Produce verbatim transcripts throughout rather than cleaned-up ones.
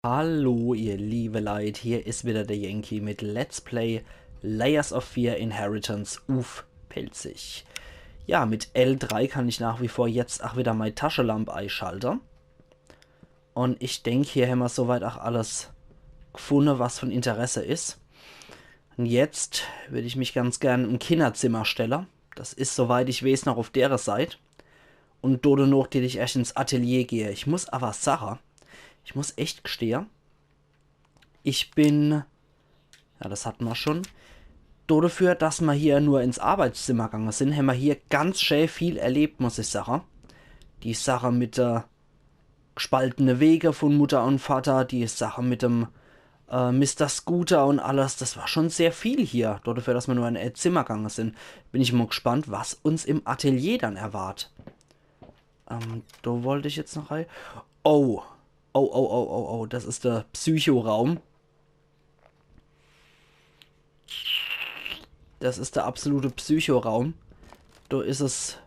Hallo, ihr liebe Leit, hier is wieder der Yankee mit Let's Play Layers of Fear Inheritance uff Pälzisch. Ja, mit L drei kann ich nach wie vor jetzt ach wieder mei Taschelamp eischalte. Un ich denk, hier hämmer soweit ach alles gfunne, was von Interesse is. Un jetzt würd ich mich ganz gern im Kinnerzimmer stelle. Das is, soweit ich wees, noch uff dere Seit. Un do denoch dät ich erscht ins Atelier gehe. Ich muss awwer sache, ich muss echt gstehe, ich bin, ja, das hat mer schon, do dafür, dass mer hier nur ins Arbeitszimmer gange sin, hämmer hier ganz schä viel erlebt, muss ich sache. Die Sache mit der gspaltene Wege von Mutter un Vater, die Sache mit dem äh, Mister Scooter un alles, das war schon sehr viel hier. Do dafür, dass mer nur in e Zimmer gange sin, bin ich mo gspannt, was uns im Atelier dann erwart. Ähm, do wollt ich jetzt noch rei. Oh. Oh, oh, oh, oh, oh, das is der Psychoraum. Das is der absolute Psychoraum. Do is es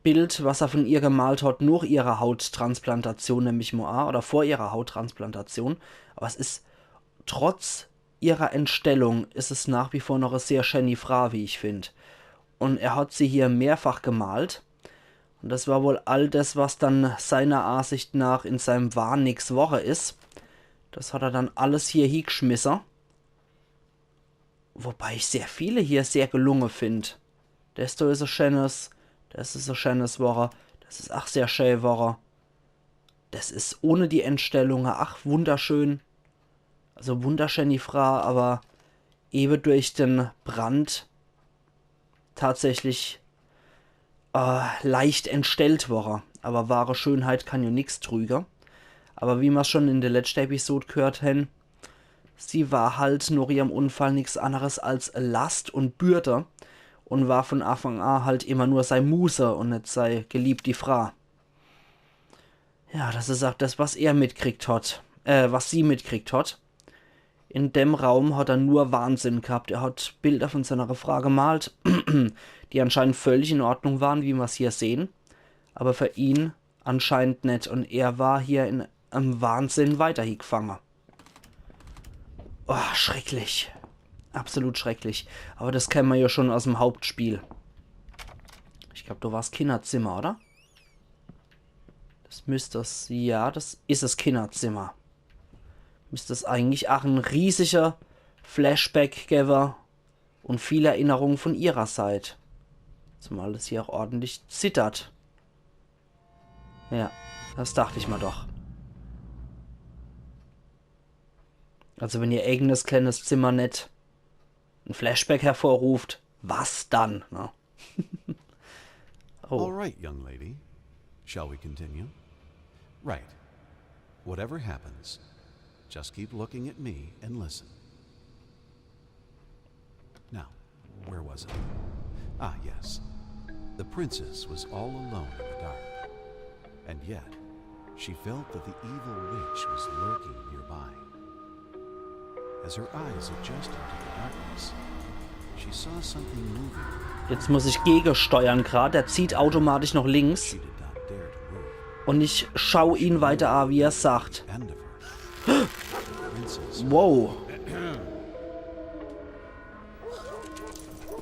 Bild, was er von ihr gemalt hat, noch ihrer Hauttransplantation, nemm ich mo a, oder vor ihrer Hauttransplantation. Awwer es is, trotz ihrer Entstellung, is es nach wie vor noch e sehr schäni Fraa, wie ich find. Un er hat sie hier mehrfach gemalt. Un das war wohl all das, was dann seiner Ansicht nach in seinem Wahn nix worre is. Das hat er dann alles hier hiegschmisse. Wobei ich sehr viele hier sehr gelunge find. Das do is e schänes, das is e schänes worre, das is ach sehr schä worre. Das is ohne die Entstellunge ach wunderschön. Also wunderschäni Fraa, awwer ewe durch den Brand tatsächlich äh, leicht entstellt worre. Awwer wahre Schönheit kann jo nix trüge. Awwer wie mer's schon in de letschte Episod gehört hen, sie war halt noch ihrem Unfall nix anneres als Last un Bürde un war von Anfang a halt immer nur sei Muse un net sei geliebti Fraa. Ja, das is ach das, was er mitkriegt hat, äh, was sie mitkriegt hat. In dem Raum hat er nur Wahnsinn gehabt. Er hat Bilder von seiner Fraa gemalt, die anscheinend völlig in Ordnung waren, wie mer's hier sehen. Awwer für ihn anscheinend net. Un er war hier in em Wahnsinn weiterhi gfange. Oh, schrecklich. Absolut schrecklich. Awwer das kenne mer jo schon aus em Hauptspiel. Ich glaub, do war's Kinnerzimmer, oder? Das müsst das, ja, das is es Kinnerzimmer. Müsst es eigentlich ach en riesiger Flashback gewwe un viel Erinnerung von ihrer Seit. Zumal es hier ach ordentlich zittert. Ja, das dacht ich mer doch. Also wenn ihr eigenes kleines Zimmer net en Flashback hervorruft, was dann, ne? Oh. All right, young lady. Shall we continue? Right. Whatever happens, just keep looking at me and listen. Now, where was I? Ah, yes. The princess was all alone in the dark. And yet, she felt that the evil witch was lurking nearby. As her eyes adjusted to the darkness, she saw something moving. Jetzt muss ich gegensteuern grad. Der zieht automatisch noch links. She did not dare to move. Und ich schau ihn weiter an, wie er sagt. End of her. The princess Wow.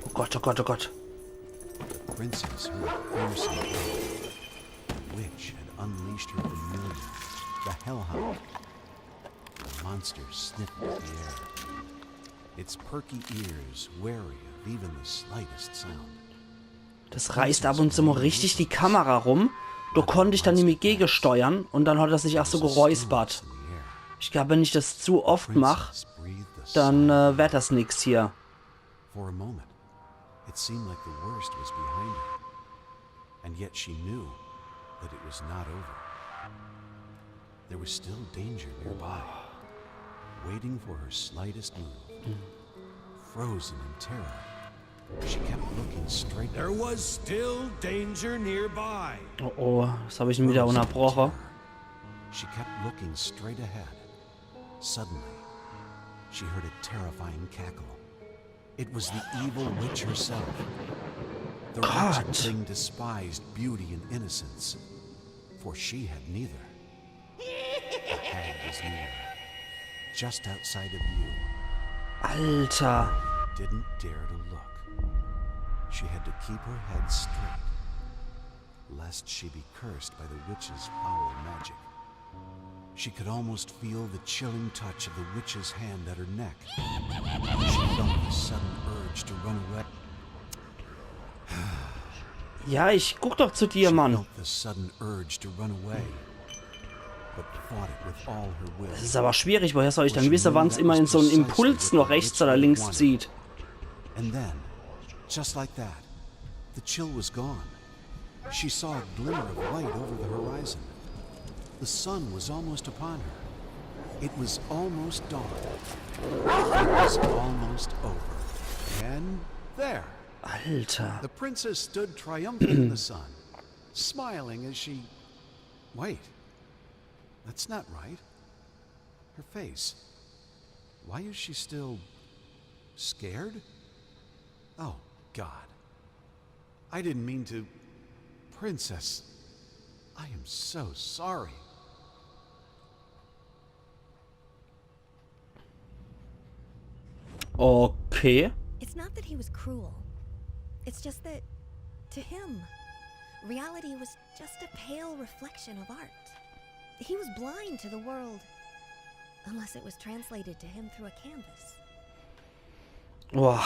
Oh Gott, oh Gott, oh Gott. The princess heard a piercing wail. The witch had unleashed her familiar, the hellhound. The monster sniffed at the air, its perky ears wary of even the slightest sound. Das reißt ab und zu mal richtig die Kamera rum. Da konnt ich dann nämlich gegensteuern und dann hat er sich auch so geräuspert. Ich glaube, wenn ich das zu oft mach, dann äh, wird das nix hier. For a moment, it seemed like the worst was behind her. And yet she knew that it was not over. There was still danger nearby, waiting for her slightest move. Frozen in terror, she kept looking straight. There was still danger nearby. Oh oh, das habe ich schon wieder unterbrochen. She kept looking straight ahead. Suddenly, she heard a terrifying cackle. It was the evil witch herself. The wretched thing despised beauty and innocence, for she had neither. The It was near, just outside of view. Alter. Didn't dare to look. She had to keep her head straight, lest she be cursed by the witch's foul magic. She could almost feel the chilling touch of the witch's hand at her neck. She felt the sudden urge to run away. Ja, ich guck doch zu dir, Mann. Felt the sudden urge to run away, but fought it with all her will. Das is aber schwierig, woher soll ich dann wissen, wann's immer in so en Impuls noch rechts oder links zieht? And then, just like that, the chill was gone. She saw a glimmer of light over the horizon. The sun was almost upon her. It was almost dawn. It was almost over. And there, Alter. The princess stood triumphant in the sun, smiling as she. Wait. That's not right. Her face. Why is she still. Scared? Oh, God. I didn't mean to. Princess. I am so sorry. Okay. It's not that he was cruel. It's just that, to him, reality was just a pale reflection of art. He was blind to the world, unless it was translated to him through a canvas. Boah.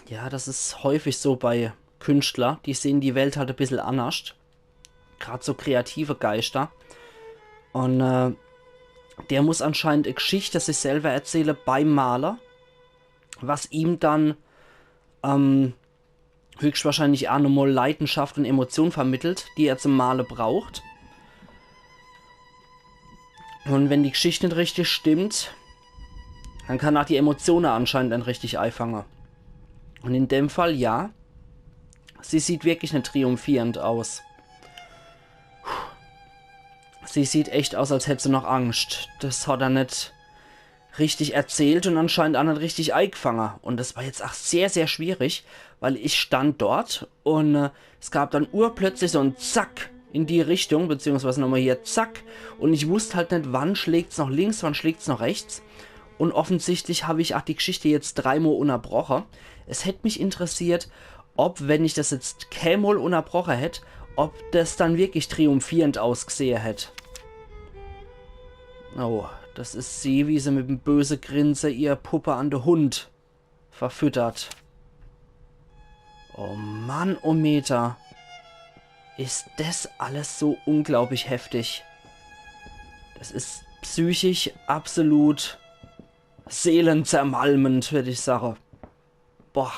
Ja, das is häufig so bei Künstler. Die sehen die Welt halt e bissel annerscht. Grad so kreative Geister. Un äh, der muss anscheinend e Geschichte sich selber erzähle beim Male, was ihm dann ähm, höchstwahrscheinlich aa nochmol Leidenschaft un Emotion vermittelt, die er zum Male braucht. Un wenn die Geschicht net richtig stimmt, dann kann er aa die Emotione anscheinend net richtig eifange. Un in dem Fall ja. Sie sieht wirklich net triumphierend aus. Sie sieht echt aus, als hätt se noch Angscht. Das hat er net richtig erzählt un anscheinend aa net richtig eigefange. Un das war jetzt aa sehr, sehr schwierig, weil ich stand dort un äh, es gab dann urplötzlich so en Zack in die Richtung, beziehungsweise nochmol hier Zack. Un ich wusst halt net, wann schlägt's noch links, wann schlägt's noch rechts. Un offensichtlich hab ich aa die Geschichte jetzt dreimol unnerbroche. Es hätt mich interessiert, ob, wenn ich das jetzt keemol unnerbroche hätt, ob das dann wirklich triumphierend ausgesehe hätt. Oh, das is sie, wie se mit em böse Grinse ihr Puppe an de Hund verfüttert. Oh Mann, oh Meter. Is das alles so unglaublich heftig. Das is psychisch absolut seelenzermalmend, würd ich sage. Boah.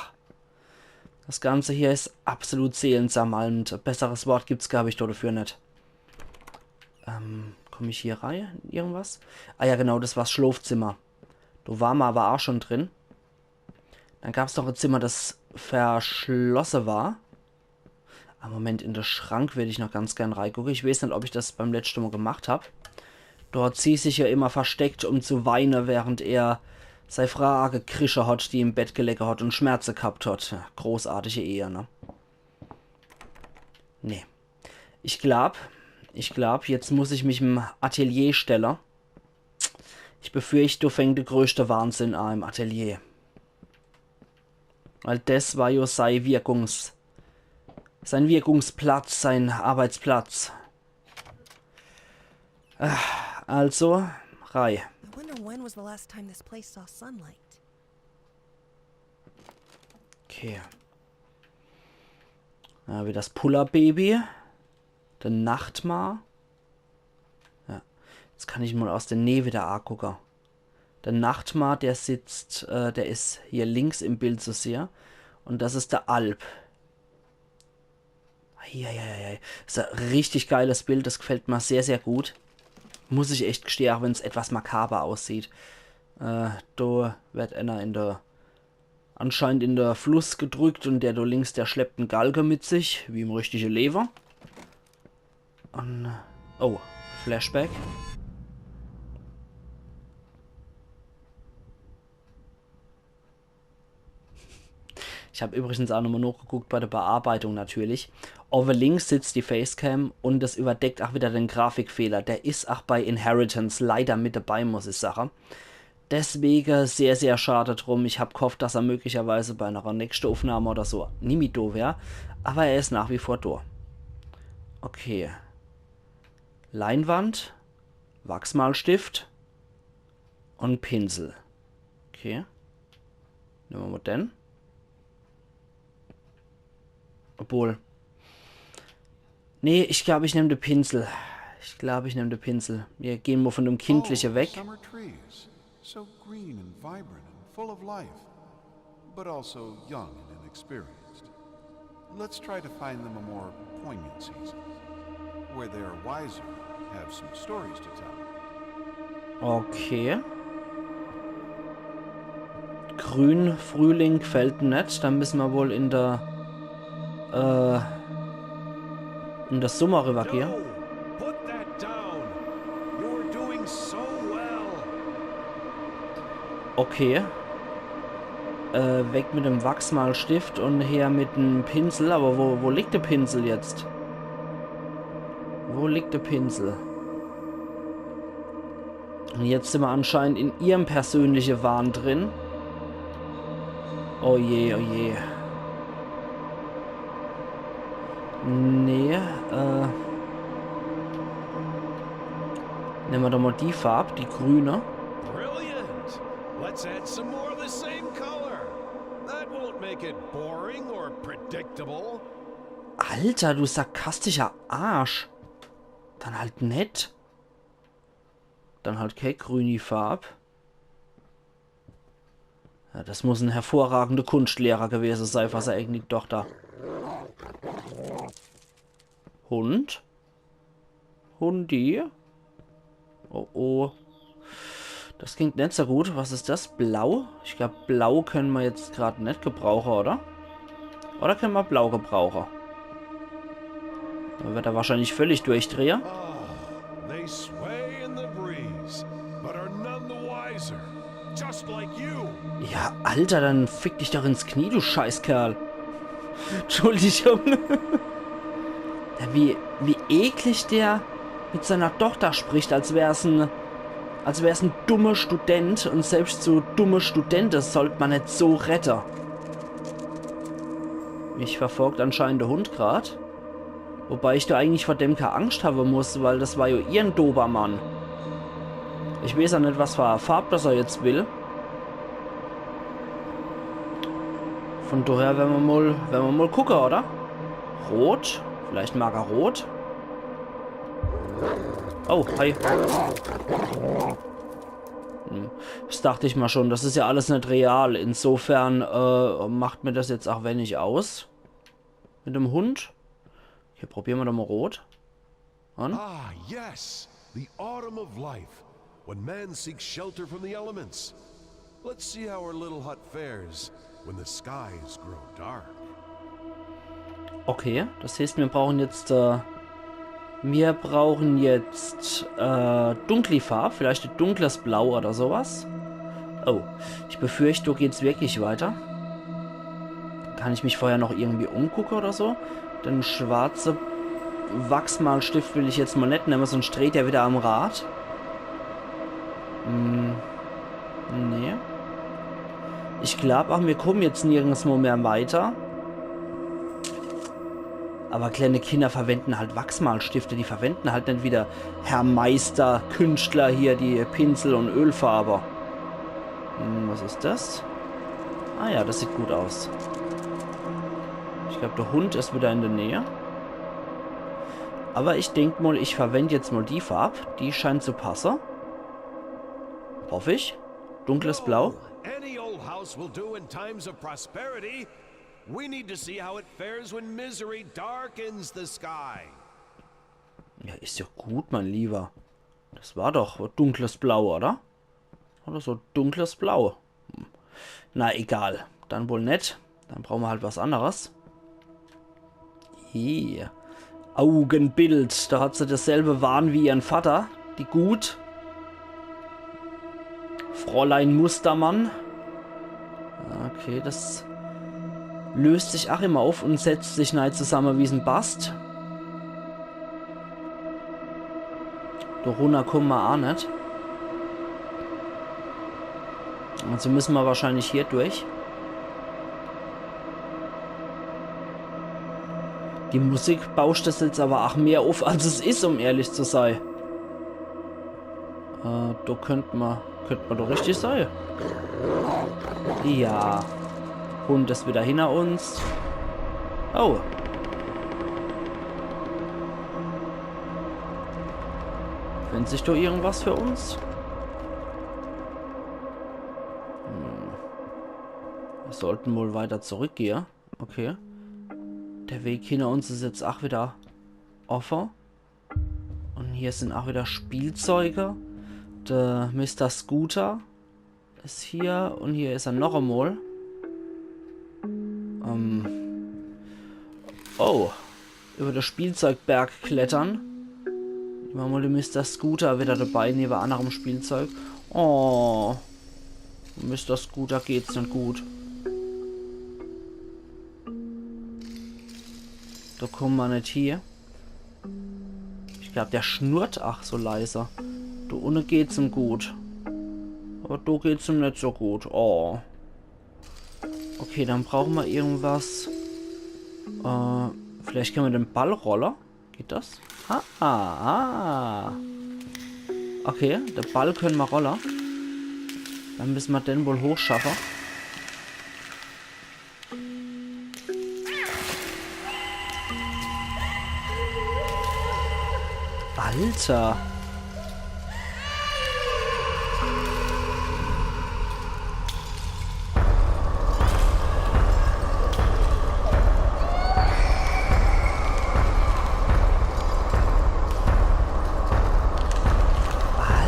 Das Ganze hier is absolut seelenzermalmend. E besseres Wort gibt's, glaub ich, dodefür net. Ähm, komm ich hier rei? Irgendwas? Ah ja, genau, das war's Schlofzimmer. Do war ma aber aa schon drin. Dann gab's noch e Zimmer, das verschlosse war. Ah, Moment, in de Schrank würd ich noch ganz gern reigucke. Ich weeß net, ob ich das beim letschte Mol gemacht hab. Do hat sie sich ja immer versteckt, um zu weine, während er sei Fraa gekrische hat, die im Bett gelege hat un Schmerze gehabt hat. Ja, großartige Ehe, ne? Nee. Ich glaub, ich glaub, jetzt muss ich mich im Atelier stelle. Ich befürcht, do fängt de größte Wahnsinn aa im Atelier. Weil das war jo sei Wirkungs-, sein Wirkungsplatz, sein Arbeitsplatz. Ah, also, rei. I wonder when was the last time this place saw sunlight. Okay. Ja, wie das Puller-Baby. De Nachtmar. Ja. Jetzt kann ich mol aus de Näh wieder aagucke. De Nachtmar, der sitzt, äh, der is hier links im Bild zu sehe. Un das is de Alp. Eieieiei. Is e richtig geiles Bild, das gefällt mir sehr, sehr gut. Muss ich echt gestehe, aa wenn's etwas makaber aussieht. Äh, do werd einer in der, anscheinend in der Fluss gedrückt un der do links, der schleppt en Galge mit sich, wie im richtige Lewe. Un, oh, Flashback. Ich hab übrigens ach nochmal nochgeguckt bei der Bearbeitung natürlich. Owwe links sitzt die Facecam und das überdeckt ach wieder den Grafikfehler. Der is ach bei Inheritance leider mit dabei, muss ich sache. Deswege sehr, sehr schade drum. Ich hab gehofft, dass er möglicherweise bei einer nächsten Aufnahme oder so nimmi do wär. Aber er is nach wie vor do. Okay. Leinwand, Wachsmalstift und Pinsel. Okay. Nemme mer mal den. Obwohl. Nee, ich glaub, ich nemm de Pinsel. Ich glaub, ich nemm de Pinsel. Mir gehn mal von dem Kindliche weg. Summer trees, so green and vibrant and full of life, but also young and inexperienced. Let's try to find them a more poignant season, where they are wiser and have some stories to tell. Okay. Grünfrühling gefällt net, dann müssen wir wohl in der, äh, in der Summer rübergehen. Joe, put that down. You're doing so well. Okay. Äh, weg mit dem Wachsmalstift und her mit dem Pinsel. Aber wo, wo liegt der Pinsel jetzt? Wo liegt der Pinsel? Und jetzt sind wir anscheinend in ihrem persönlichen Wahn drin. Oh je, oh je. Nee, äh. Nehmen wir doch mal die Farbe, die grüne. Brilliant. Let's add some more of the same color. That won't make it boring or predictable. Alter, du sarkastischer Arsch. Dann halt net. Dann halt kee grüni Farb. Ja, das muss en hervorragender Kunstlehrer gewesen sein, was er eigentlich doch da. Hund? Hundi? Oh oh. Das klingt net so gut. Was is das? Blau? Ich glaub, Blau können wir jetzt grad net gebrauchen, oder? Oder können wir Blau gebrauchen? Dann wird er wahrscheinlich völlig durchdrehen. They sway in the breeze, but are none the wiser. Just like you. Ja, Alter, dann fick dich doch ins Knie, du Scheißkerl. Entschuldigung. Ja, wie, wie eklig der mit seiner Tochter spricht, als wär's en, als wär's en dummer Student, und selbst so dumme Studente sollt man net so rette. Mich verfolgt anscheinend der Hund grad. Wobei ich da eigentlich vor dem kee Angst haben muss, weil das war ja ihr Dobermann. Ich weiß ja net, was für e Farb das er jetzt will. Von daher werden wir mal, werden wir mal gucken, oder? Rot? Vielleicht mag er Rot? Oh, hi. Hm. Das dachte ich mal schon, das is ja alles net real. Insofern äh, macht mir das jetzt auch wenig aus. Mit dem Hund. Okay, probieren wir doch mal Rot. Und? Ah, yes, the autumn of life, when man seeks shelter from the elements. Let's see how our little hut fares when the skies grow dark. Okay, das heißt, wir brauchen jetzt, äh, wir brauchen jetzt äh, dunkli Farb, vielleicht e dunkles Blau oder sowas. Oh, ich befürchte, da geht's wirklich weiter. Kann ich mich vorher noch irgendwie umgucken oder so? Den schwarze Wachsmalstift will ich jetzt mal net nehmen, sonst dreht er wieder am Rad. Hm, nee. Ich glaub auch, wir kommen jetzt nirgends mehr weiter. Aber kleine Kinder verwenden halt Wachsmalstifte, die verwenden halt net wie der Herr Meister, Künstler hier die Pinsel und Ölfarbe. Hm, was is das? Ah ja, das sieht gut aus. Ich glaub, der Hund is wieder in der Nähe. Aber ich denk mal, ich verwend jetzt mal die Farb. Die scheint zu passen. Hoff ich. Dunkles Blau. Any old house will do in times of prosperity. We need to see how it fares when misery darkens the sky. Ja, is ja gut, mein Lieber. Das war doch dunkles Blau, oder? Oder so dunkles Blau. Hm. Na egal, dann wohl net. Dann brauchen wir halt was anderes. Hier. Augenbild. Da hat sie dasselbe Wahn wie ihren Vater. Die Gut. Fräulein Mustermann. Okay, das löst sich ach immer uff un setzt sich nei zusamme wie's en Bast. Do runner kumme mer ach net. Also müsse mer wahrscheinlich hier durch. Die Musik bauscht des jetzt awwer ach mehr uff, als es is, um ehrlich zu sei. Äh, do könnt mer, könnt mer doch richtig sei. Ja. Hund is wieder hinner uns. Oh. Findt sich do irgendwas für uns? Hm. Mir sollten wohl weiter zurückgehe. Okay. Der Weg hinner uns is jetzt ach wieder offe. Un hier sin ach wieder Spielzeuge. Der Mister Scooter is hier un hier is er noch emol. Ähm. Oh. Über de Spielzeugberg klettere. Immer mol de Mister Scooter wieder dabei, neben annerem Spielzeug. Oh. Mister Scooter geht's net gut. Do kumme mer net hie. Ich glaab, der schnurrt ach so leise. Do unne geht's em gut. Awwer do geht's em net so gut. Oh. Okay, dann brauche mer irgendwas. Äh, vielleicht könne mer den Ball rolle. Geht das? Ah, ah, ah. Okay, de Ball könne mer rolle. Dann müsse mer den wohl hochschaffe. Alter.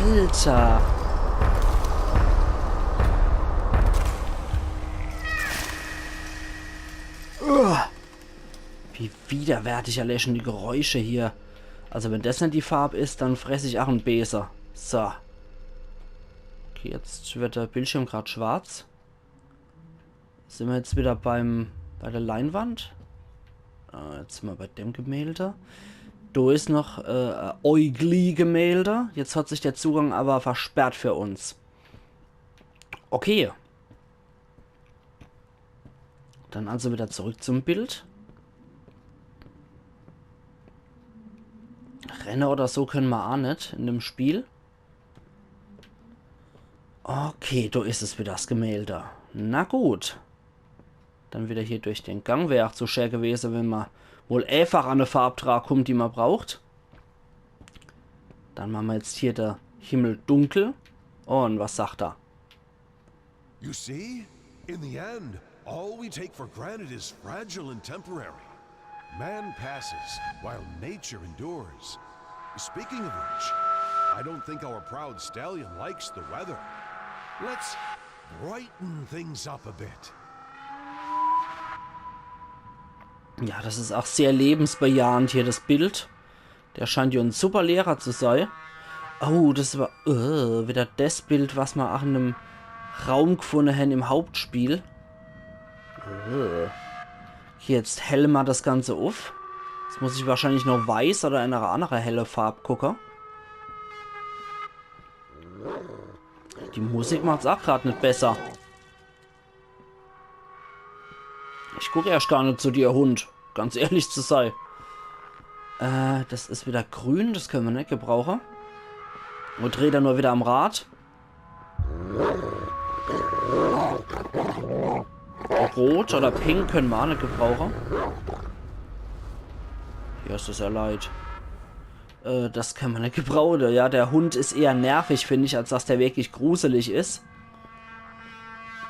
Alter. Uah. Wie widerwärtig allein schon die Geräusche hier. Also wenn das net die Farb is, dann fress ich ach en Bese. So. Okay, jetzt wird der Bildschirm grad schwarz. Sin mer jetzt wieder beim, bei der Leinwand? Äh, jetzt sin mer bei dem Gemälde. Do is noch, äh, Äugli-Gemälde. Jetzt hat sich der Zugang awwer versperrt für uns. Okay. Dann also wieder zurück zum Bild. Renne oder so könne mer ach net in dem Spiel. Okay, do is es wieder, das Gemälde. Na gut. Dann wieder hier durch den Gang. Wär ach zu schä gewese, wenn mer wohl eefach an e Farb dra kummt, die mer braucht. Dann mache mer jetzt hier de Himmel dunkel. Un was sagt er? You see? In the end, all we take for granted is fragile and temporary. Man passes while nature endures. Speaking of which, I don't think our proud stallion likes the weather. Let's brighten things up a bit. Ja, das is ach sehr lebensbejahend hier, das Bild. Der scheint jo en super Lehrer zu sei. Oh, das war, äh, wieder das Bild, was mer ach in dem Raum gfunne hen im Hauptspiel. Äh. Hier, jetzt helle mer das Ganze uff. Jetzt muss ich wahrscheinlich noch Weiß oder eenere annere helle Farb gucke. Die Musik macht's ach grad net besser. Ich guck erscht gar net zu dir, Hund. Ganz ehrlich zu sei. Äh, das is wieder grün, das könne mer net gebrauche. Un dreht er nur wieder am Rad. Rot oder pink könne mer ach net gebrauche. Hier is es ja leid. Äh, das könne mer net gebrauche. Ja, der Hund is eher nervig, find ich, als dass der wirklich gruselig is.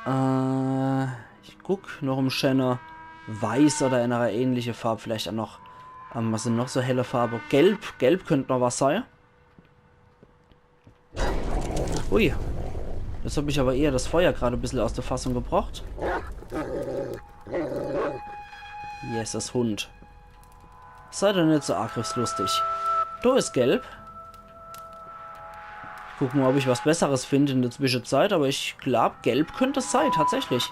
Äh, ich guck noch em Schenner. Weiß oder in eener ähnliche Farb vielleicht ach noch. Ähm, was sin noch so helle Farbe? Gelb. Gelb könnt noch was sei. Ui. Jetzt hab ich awwer eher das Feuer grad e bissel aus der Fassung gebracht. Jesses, Hund. Sei doch net so angriffslustig. Do is Gelb. Ich guck mol, ob ich was Besseres find in der Zwischenzeit, awwer ich glaab, Gelb könnt es sei, tatsächlich.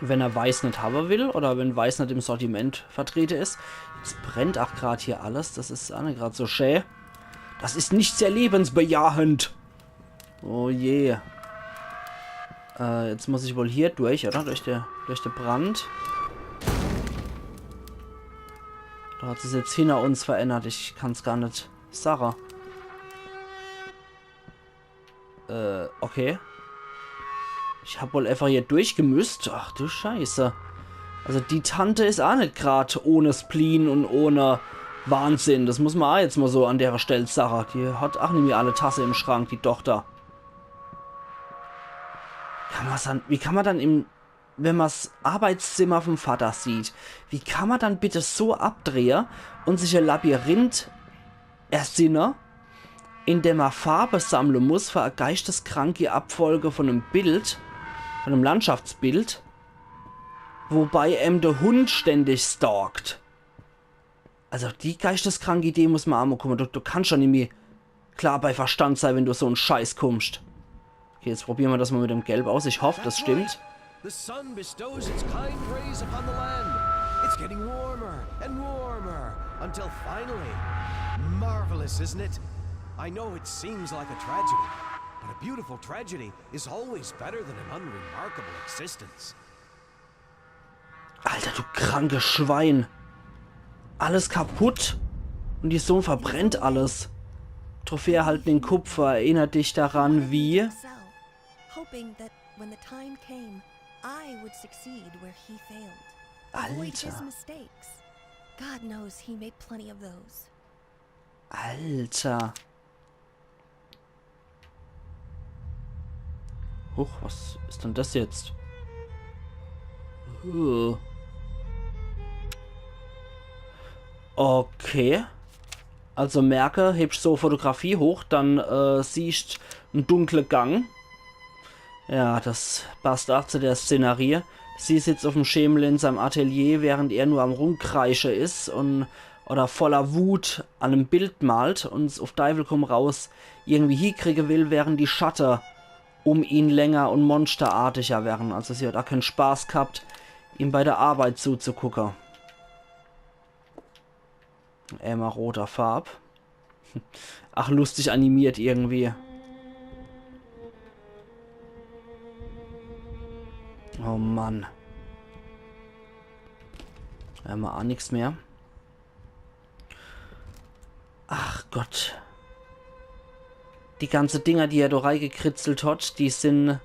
Wenn er Weiß net hawwe will oder wenn Weiß net im Sortiment vertrete is. Jetzt brennt ach grad hier alles. Das is ach net grad so schä. Das is nicht sehr lebensbejahend. Oh je. Äh, jetzt muss ich wohl hier durch, oder? Durch de, durch de Brand. Do hat sich's jetzt hinner uns verändert. Ich kann's gar net sage. Äh, okay. Ich hab wohl einfach hier durchgemüsst. Ach du Scheiße. Also die Tante is ach net grad ohne Spleen und ohne Wahnsinn. Das muss ma ach jetzt mal so an dere Stell sage. Die hat ach nimmi alle Tasse im Schrank, die Tochter. Kann ma's dann, wie kann ma dann im, wenn ma's Arbeitszimmer vom Vater sieht, wie kann ma dann bitte so abdrehe und sich e Labyrinth ersinne, in dem ma Farbe sammle muss für e geisteskranke Abfolge von em Bild, von em Landschaftsbild, wobei em de Hund ständig stalkt? Also die geisteskranke Idee muss ma ach mal kumme. Du, du kannst schon nimmi klar bei Verstand sei, wenn du so en Scheiß kummst. Okay, jetzt probiere ma das mal mit dem Gelb aus. Ich hoff, das stimmt. The sun bestows its kind rays upon the land. It's getting warmer and warmer until finally. Marvelous, isn't it? I know it seems like a tragedy, but a beautiful tragedy is always better than an unremarkable existence. Alter, du krankes Schwein. Alles kaputt. Und die Sonn verbrennt alles. Trophäe erhalten in Kupfer. Erinner dich daran, wie. Hoping that when the time came, I would succeed where he failed. Avoid his Alter. Mistakes. God knows he made plenty of those. Alter. Huch, was is denn das jetzt? Huh. Okay. Also merke, hebst so Fotografie hoch, dann äh, siehst en dunkle Gang. Ja, das passt ach zu der Szenerie. Sie sitzt uff'm Schemel in seinem Atelier, während er nur am Rumkreische is und oder voller Wut an em Bild malt und es uff Deiwel komm raus irgendwie hiekriege will, während die Schatte um ihn länger und monsterartiger wären. Also sie hat ach keen Spaß gehabt, ihm bei der Arbeit zuzugucke. Emma roter Farb. Ach, lustig animiert irgendwie. Oh Mann. Emma ach nix mehr. Ach Gott. Die ganze Dinger, die er do reigekritzelt hat, die sin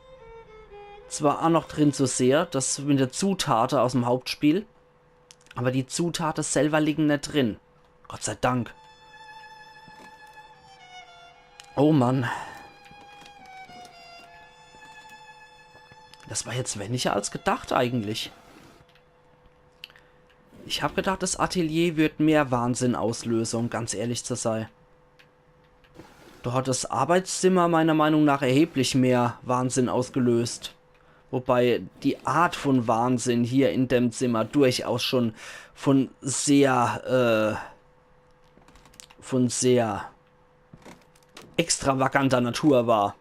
zwar ach noch drin zu sehe, das mit der Zutate aus em Hauptspiel, aber die Zutate selber liegen net drin. Gott sei Dank. Oh Mann. Das war jetzt weniger als gedacht eigentlich. Ich hab gedacht, das Atelier würd mehr Wahnsinn auslöse, um ganz ehrlich zu sei. Do hat das Arbeitszimmer meiner Meinung nach erheblich mehr Wahnsinn ausgelöst. Wobei die Art von Wahnsinn hier in dem Zimmer durchaus schon von sehr, äh, von sehr extravaganter Natur war.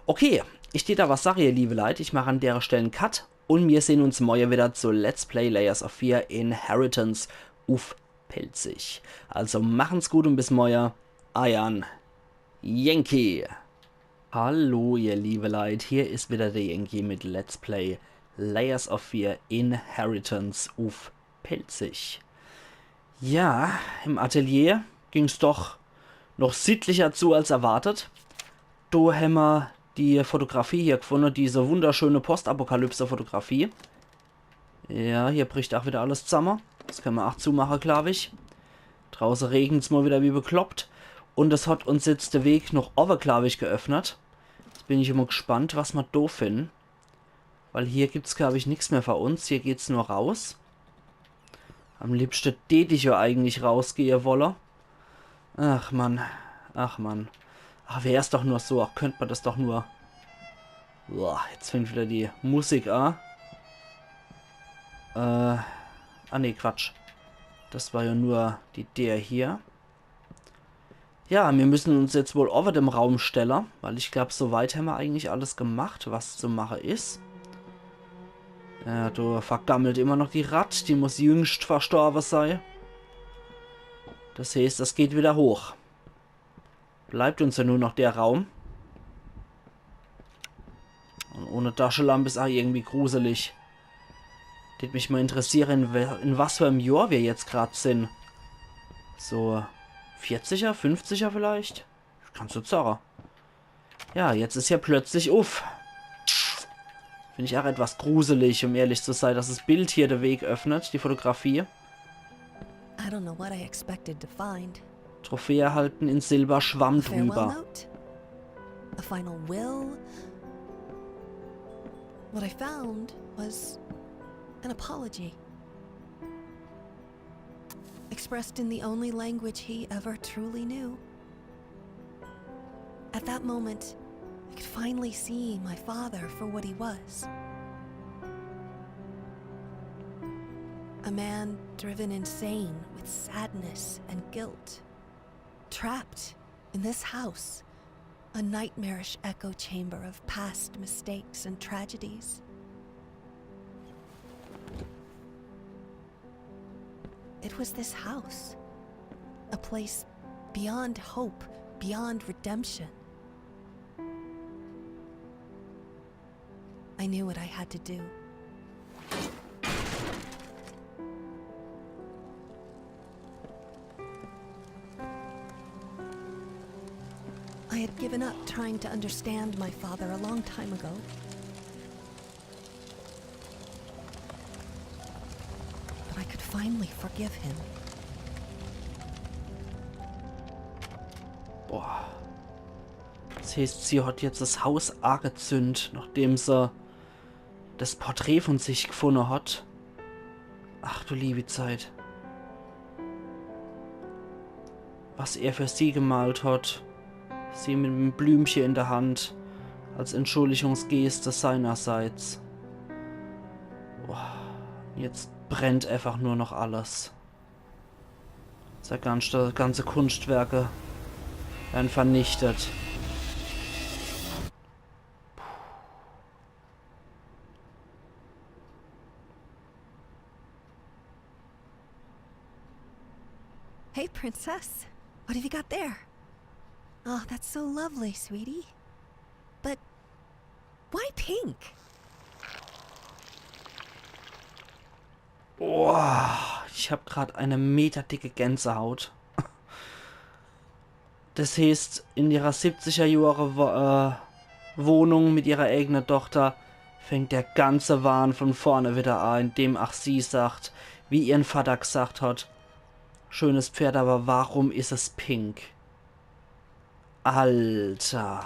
Okay, ich tät do was sage, ihr liebe Leit. Ich mach an dere Stell en Cut und mir sehn uns morje wieder zu Let's Play Layers of Fear Inheritance uff Pälzisch. Also machen's gut und bis morje. Eiern Yankee. Hallo, ihr liebe Leit. Hier is wieder der Yankee mit Let's Play Layers of Fear Inheritance uff Pälzisch. Ja, im Atelier ging's doch noch sittlicher zu als erwartet. Do hämmer die Fotografie hier gefunne, diese wunderschöne Postapokalypse-Fotografie. Ja, hier bricht ach wieder alles zamme. Das kenne mer ach zumache, glaub ich. Drauße regen's mal wieder wie bekloppt. Und es hat uns jetzt de Weg noch owwe, glaub ich, geöffnet. Jetzt bin ich immer gespannt, was mer do finden. Weil hier gibt's, glaub ich, nix mehr für uns. Hier geht's nur raus. Am liebschte tät ich ja eigentlich rausgehe wolle. Ach Mann, ach Mann. Ach, wär's doch nur so, ach, könnt mer das doch nur. Boah, jetzt fängt wieder die Musik an. Äh, ah nee, Quatsch. Das war ja nur die der hier. Ja, mir müssen uns jetzt wohl owwe dem Raum stelle, weil ich glaub, so weit hämmer eigentlich alles gemacht, was zu mache is. Ja, do vergammelt immer noch die Ratt, die muss jüngst verstorwe sei. Das heeßt, es geht wieder hoch. Bleibt uns ja nur noch der Raum. Und ohne Taschelamp is ach irgendwie gruselig. Tät mich mal interessiere, in, we- in was für em Johr wir jetzt grad sin. So vierziger, fünfziger vielleicht? Kannst du zare. Ja, jetzt is hier plötzlich uff. Find ich ach etwas gruselig, um ehrlich zu sein, dass das Bild hier de Weg öffnet, die Fotografie. I don't know what I expected to find. Trophäe erhalten, in Silber Schwamm A farewell drüber. Note? A final will? What I found was an apology. Expressed in the only language he ever truly knew. At that moment, I could finally see my father for what he was. A man driven insane with sadness and guilt. Trapped in this house, a nightmarish echo chamber of past mistakes and tragedies. It was this house, a place beyond hope, beyond redemption. I knew what I had to do. I had given up trying to understand my father a long time ago. But I could finally forgive him. Boah. Das heeßt, sie hat jetzt das Haus agezünd, nachdem se das Porträt von sich gefunne hat. Ach du liebe Zeit. Was er für sie gemalt hat. Sie mit em Blümche in der Hand. Als Entschuldigungsgeste seinerseits. Boah, jetzt brennt einfach nur noch alles. Sei ganze, ganze Kunstwerke werden vernichtet. Hey, Princess. What have you got there? Oh, that's so lovely, sweetie. But why pink? Boah, ich hab grad eine meterdicke Gänsehaut. Das heeßt, in ihrer siebziger Jahre Wo äh, Wohnung mit ihrer eigene Tochter fängt der ganze Wahn von vorne wieder an, indem ach sie sagt, wie ihren Vater gesagt hat, schönes Pferd, aber warum is es pink? Alter.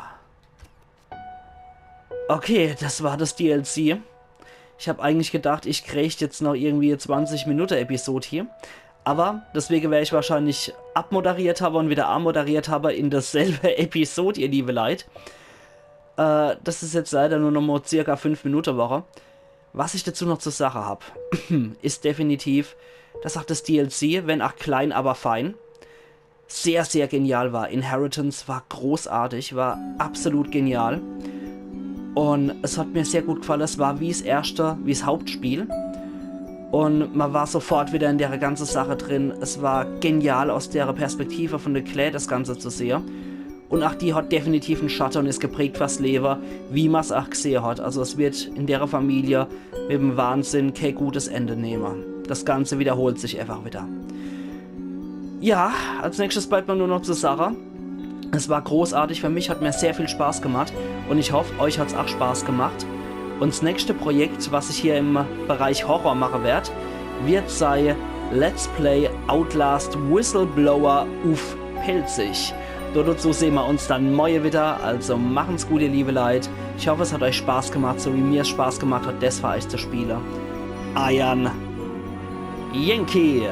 Okay, das war das D L C. Ich hab eigentlich gedacht, ich krieg jetzt noch irgendwie zwanzig Minute Episode hier. Aber deswege wär ich wahrscheinlich abmoderiert habe und wieder amoderiert habe in dasselbe Episode, ihr liebe Leit. Äh, das is jetzt leider nur noch mal circa fünf Minute Woche. Was ich dazu noch zur Sache hab, is definitiv, dass auch das D L C, wenn auch klein, aber fein, sehr, sehr genial war. Inheritance war großartig, war absolut genial. Und es hat mir sehr gut gefallen. Es war wie's erste, wie's Hauptspiel. Und man war sofort wieder in der ganzen Sache drin. Es war genial, aus der Perspektive von der Claire das Ganze zu sehen. Und auch die hat definitiv en Schatte und is geprägt fürs Leben, wie man's auch gesehen hat. Also es wird in der Familie mit dem Wahnsinn kein gutes Ende nehmen. Das Ganze wiederholt sich einfach wieder. Ja, als nächstes bleibt mir nur noch zu sagen, es war großartig für mich, hat mir sehr viel Spaß gemacht und ich hoffe, euch hat's auch Spaß gemacht. Und das nächste Projekt, was ich hier im Bereich Horror machen werd, wird sei Let's Play Outlast Whistleblower uff Pälzisch. Dort dazu sehen wir uns dann morgen wieder, also machen's gut, ihr liebe Leit. Ich hoffe, es hat euch Spaß gemacht, so wie mir's Spaß gemacht hat, das für euch zu spielen. Eiern Yankee.